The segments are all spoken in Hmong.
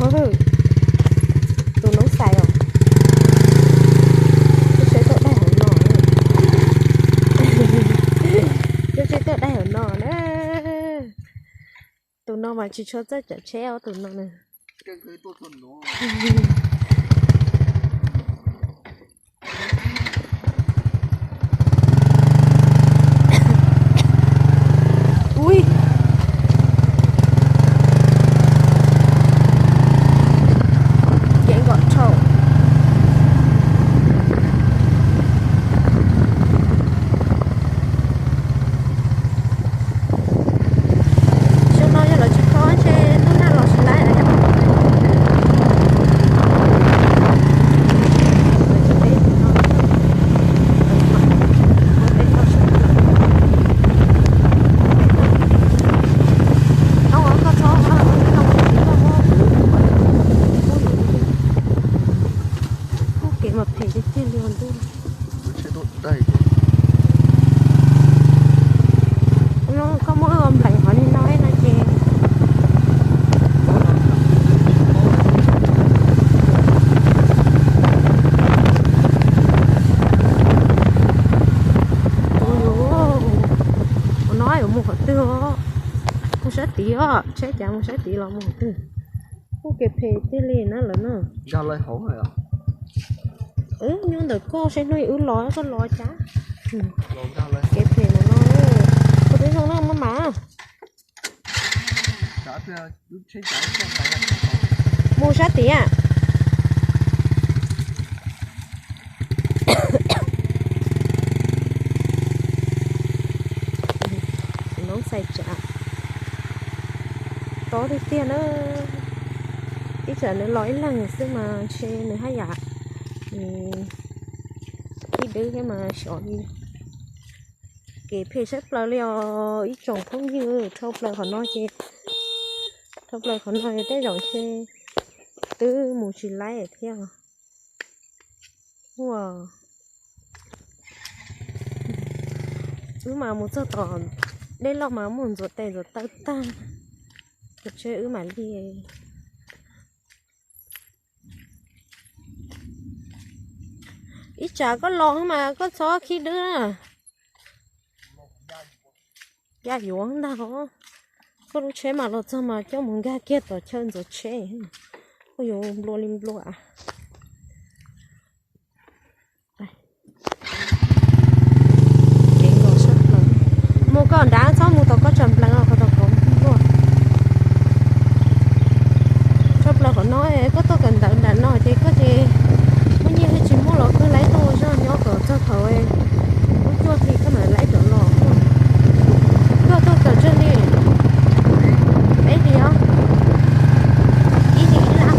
Tus noob xais os, tsheb tuaj daig hauv no, tsheb tuaj daig hauv no na. Tus no mas tsis tshua txawj cawm tsheb os tus no na. Ui, kev nkom dhau. Xyoo no yog lawv tsis khob ntshe hnub nag los tsis laib lawm yom. Kuj kev mas phem tiag tiag li os ntuj. Koj muab wb ua nplees qhov li no no ces. Ua no yuav mus qhov twg os? Mus sab tid os, tsheb cav mus sab tid los mus qhov twg? Kuj kev phem tiag li na lawm na. Wb nyob ntawm koj saib hnub wb los koj los cas. Kev phem no, koj twb zoo na maj mam. Mus sab tid. Noob xais tsav tob tiag tiag na. Ib tsam nws los ib leeg xwb mas ntshe nws haj yam khib dwb thiab mas xyov li. Kev phem sab plaws li os ib tsoom phooj ywg, dhau plaws qhov no ces, dhau plaws qhov no tej zaum ntshe twb mus tsis laib thiab. Ua, wb mas mus txog tom dej loj mas muaj ntxuav tes ntxuav taw tag, ces wb mam li. Ib tsam koj los mas koj txhob khib dwb na. Yaj yuav ntag os. Koj lub tsheb mas los txog mas coj mus nkag kiag tom chaw ntxuav tsheb, koj yuav nplua li nplua. Mus koj nrad txhob mus tom koj tsam nplees os, qhov tom koj nplua. Tshaj plaws qhov no koj tuaj kawm ntawv nram no ces koj ces muaj nyiaj thiaj tsis muaj los koj laib tuaj zog nyob kom txog thaum lub cuaj hli koj mam laib rov los. Koj tuaj kawm tsawg hli? Peb hli os. Ib hlis ib lab.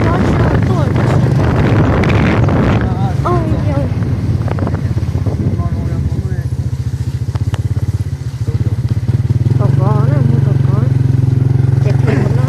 Nyob tsis tuaj. Oj yog. Tom kov na, mus tom kov. Ces phem mus no.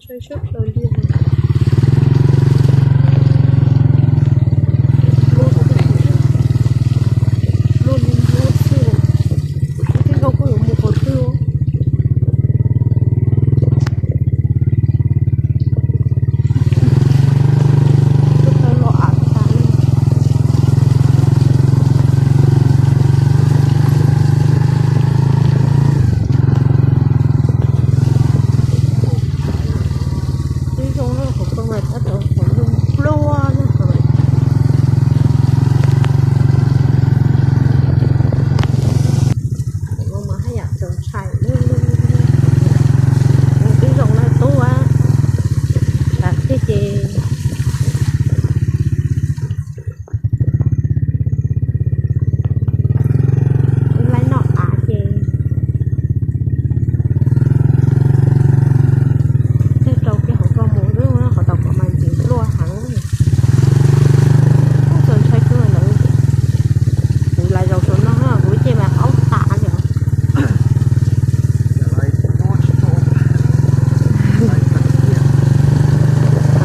Sab plaws li, luaj li npua xwb, tib zoo kuj yuav mus qhov twg. Tib zoo na, qhov rooj mas tab tom qhov rooj pluaj na. Ua mas haj yam txaus ntshai. Tib zoo na tub, tam tib ces laib noj av ces thiaj rau kiag hauv ko mus xwb, qhov tau kom mas ntxim pluaj heev. Txaus ntshai kawg lawm. Kuv lawv zaum saum no kuv ces mas aub tas li os.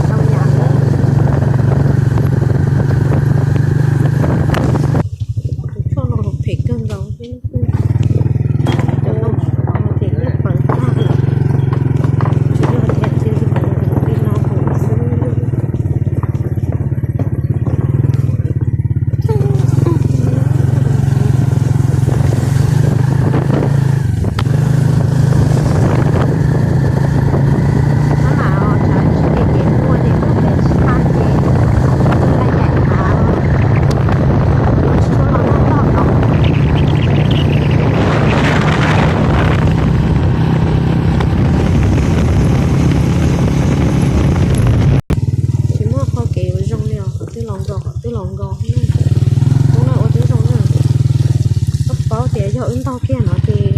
Tau yam lawm. Tus tshuaj no los phem kawg nkaus thiab. Cov no ces yeej plawv tag lawm. Tsis yog tias cia li mus li no mus xwb. Mab mam os, tshav tsis ntev ces muaj ces tuaj pem sab ces twb laj yaim hav, lub tsis tshua los noj toj no. Tsis muaj qhov kev ua zoo li os, qhov twg los nkaus qhov twg los nkaus. Hnub no ua tib zoo na, koj paub tias yog wb ntaug kiag no ces